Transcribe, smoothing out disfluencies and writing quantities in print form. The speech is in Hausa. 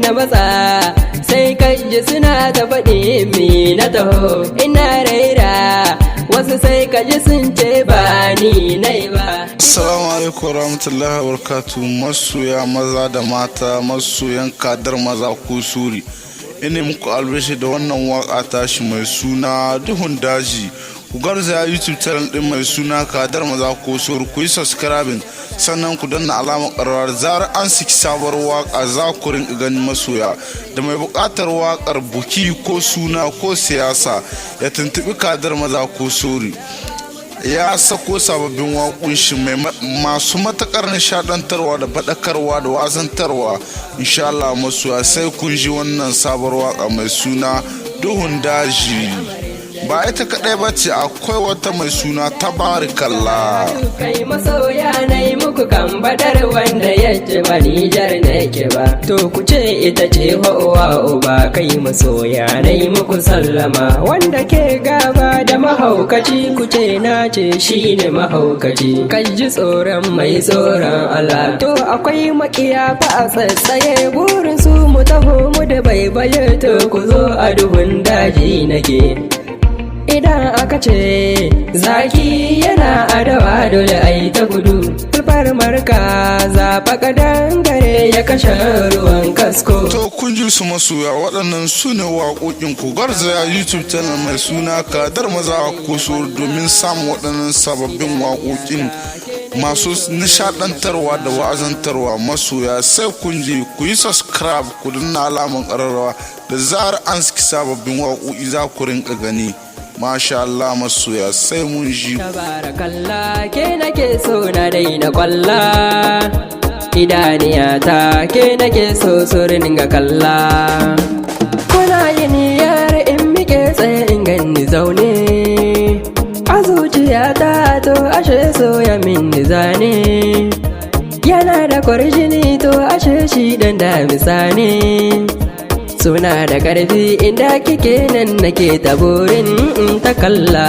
Na matsa sai kaji suna ta faɗi mi na taho ina raira, wasu sai kaji sun ce ba ni nai ba. Assalamu alaikum warahmatullahi wabarakatuh, masoya maza da mata, masoyan Kadar Maza ko Suri. Ina muku albishi da wannan waka tashi mai suna "Duhun Daji". Ku garzaya YouTube channel din mai suna Kadar Maza ko Suri, ku yi subscribing, sannan ku danna alamar ƙararrawar. Zarar an saki sabuwar waka za ku rinka ganin. Masoya da mai buƙatar wakar buki ko suna ko siyasa ya tuntuɓi Kadar Maza ko Suri. Ya sako sababbin waƙun shi mai masu matuƙar nishaɗantarwa da faɗakarwa da wazantarwa, insha Allah. Masoya, sai kun ji wannan sabuwar waƙa mai suna "Duhun Daji". Ba ita kaɗai ba ce, akwai wata mai suna "Tabarikalla". Kai masoya, na yi muku kan badar wanda ya ce ba Nijar nake ba. To ku ce ita ce uwa uba. Kai masoya, na yi muku sallama. Wanda ke gaba da mahaukaci, ku ce na ce shi ne mahaukaci. Kai ji tsoron mai tsoron Allah. To akwai makiya fa a tsatsaye, burin su mu taho mu da baibaye. To ku zo, a duhun daji nake. Idan aka ce zaki yana adawa, dole a yi ta gudu. Marka zaɓa dangare ya kashe ruwan kasko. To kun ji su masoya, waɗannan su ne waƙoƙin. Ku garzaya YouTube channel mai suna Kadar Maza Kuso domin samun waɗannan sababbin waƙoƙin masu nishaɗantarwa da wa'azantarwa. Masoya, sai kun je ku yi subscribe, ku danna alaman ƙararrawa. Da zarar an saki sababbin waƙoƙi za ku rinka gani. Masha Allah, masoya, sai mun ji. Tabarakallah, ke nake so na daina kwalla. Idaniyata ke nake so su ringa kalla. Kuna yi niyyar in mike tsaye in ganni zaune a zuciyata, to ashe so ya min zane. Yana da kwarjini, to ashe shi dan damisa ne. Suna da ƙarfi, inda kike nan nake ta burin in ta kalla.